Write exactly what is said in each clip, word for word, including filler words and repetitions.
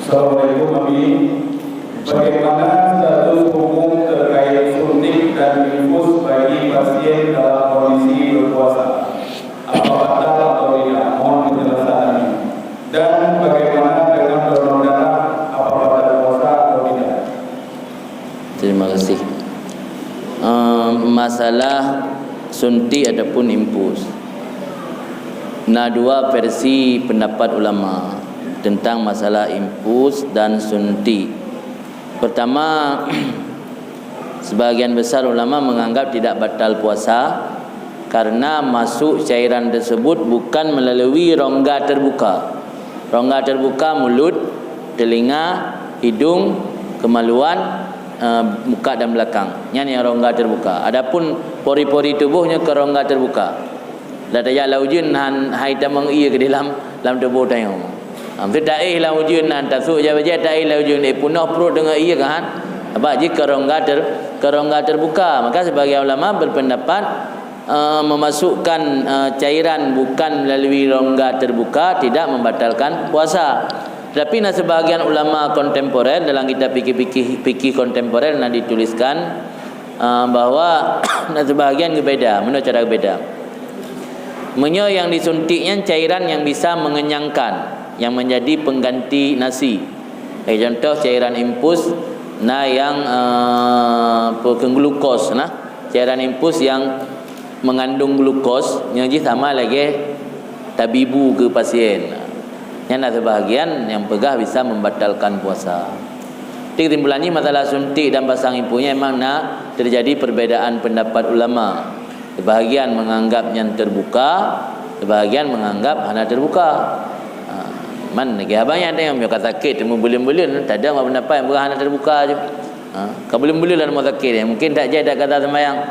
Assalamualaikum, Abi. Bagaimana status hukum terkait suntik dan infus bagi pasien dalam kondisi berpuasa? Apa batal atau tidak? Mohon penjelasan, Abi. Dan bagaimana dengan donor darah? Apa batal puasa atau tidak? Terima kasih. Ehm, masalah suntik ataupun infus. Na dua versi pendapat ulama tentang masalah infus dan suntik. Pertama, sebahagian besar ulama menganggap tidak batal puasa karena masuk cairan tersebut bukan melalui rongga terbuka. Rongga terbuka mulut, telinga, hidung, kemaluan, eh, muka dan belakang. Nyan nyang rongga terbuka. Adapun pori-pori tuboh nyoe keu rongga terbuka. Dak tajak lam ujeuen han hai tamong ié keu di lam, lam tuboh tanyoe. Ha, meusé taéh lam ujeuen nan tasôk jai bajée taéh lam ujeuen, eh, peunoh pruet deungon ié kan? Sabab jih keu rongga ter-, keu rongga terbuka. Maka sebagian ulama berpendapat, eh, memasukkan, eh, cairan bukan melalui rongga terbuka tidak membatalkan puasa. Tetapi na sebahagian ulama kontemporer dalam kitab fikih-fikih, fikih kontemporer na dituliskan, eh, bahwa na sebahagian geubeda, meunurot cara geubeda. Meunyoe nyang disuntik nyan cairan nyang bisa mengenyangkan, yang menjadi pengganti nasi. Eh, contoh cairan infus na nyang, eh, apa, glukos na. Cairan infus yang mengandung glukos, nyoe jih sama lagée tabibu keu pasien. Nyan na sebahagian nyang peugah bisa membatalkan puasa. Jadi kesimpulan jih masalah suntik dan pasang infus nyan memang na terjadi perbedaan pendapat ulama. Sebahagian menganggap nyan terbuka, sebahagian menganggap hana terbuka. Ha, man lagée haba nyan teuh, meunyoe ka sakét, teumeubeuleuen-beuleuen, tadong bak pendapat nyang peugah hana terbuka ju. Ha, ka beuleuen-beuleuen lam rumoh sakét, mungkin that jai that gata seumayang.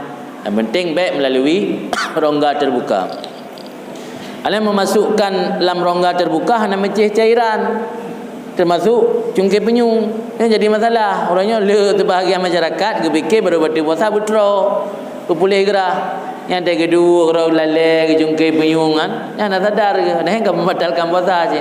Yang penting bék melalui rongga terbuka. Alah memasukkan lam rongga terbuka hana meucéh cairan, termasuk cungké panyueng. Nyan jadi masalah. Uroe nyoe le teubahagian masyarakat geupike barô bateue puasa beutroe, beupuléh grah. Nyan teuh geuduek rot lalée geucungké panyueng kan, nyan hana sadar geuh. Nah, nyan ka membatalkan puasa cit.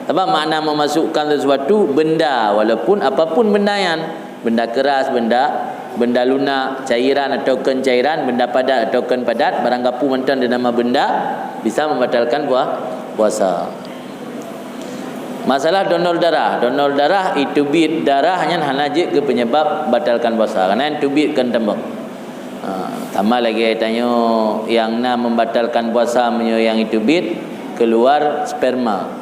Sabab makna memasukkan sesuatu benda, walaupun apapun benda nyan, benda keras, benda, benda lunak, cairan ataukah cairan, benda padat ataukah padat, barang gapu mantong dinama benda, bisa membatalkan pua-, puasa. Masalah donor darah. Donor darah, iteubiet darah nyan hana jeuet keu penyebab batalkan puasa. Karena iteubiet kon tambah. Ha, sama lagée tanyoe nyang na membatalkan puasa meunyoe nyang iteubiet keluar sperma.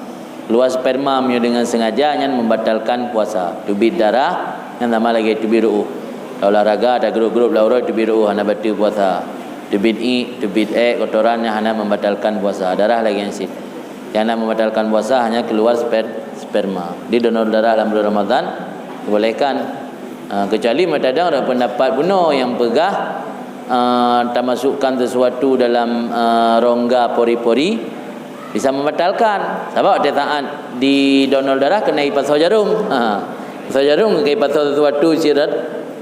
Keluar sperma meunyoe dengan sengaja nyan membatalkan puasa. Teubiet darah nyan sama lagée teubiet ru'uh. Taolahraga, tagrôp-grôp lam uroe teubiet ru'uh hana bateue puasa. Teubiet iek, teubiet ék, kotoran nyan hana membatalkan puasa. Darah lagée nyan cit. Nyang na membatalkan puasa hanya keluar sper-, sperma. Di donor darah lam bulan Ramadan dibolehkan. Ha, kecuali meutadong ada pendapat bunoe nyang peugah, ha, tamasukkan sesuatu dalam, ha, rongga pori-pori, bisa membatalkan. Sabab watée saát di donor darah keuneuk ipasoe jarôm. Ha. Pasoe jarôm keu ipasoe sesuatu sirat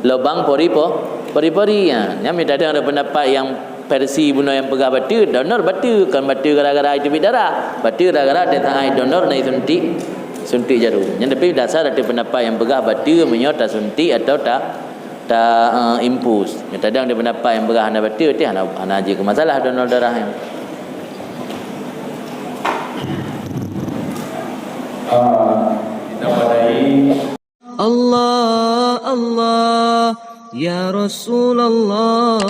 lubang pori-po-, pori-pori. Ha. Nyan meutadong ada pendapat nyang versi bunoe nyang peugah bateue, donor bateue, kon bateue gara-gara iteubiet darah. Bateue gara-gara watée saát donor na isuntik, suntik jarôm. Nyan tapi dasar ada pendapat nyang peugah bateue meunyoe tasuntik atau ta-, ta, eh, infus. Meutadong ada pendapat nyang peugah hana bateue, teuh hana, hana jeuet keu masalah donor darah nyan. Ah, kita padai. Allah, Allah, ya Rasulullah.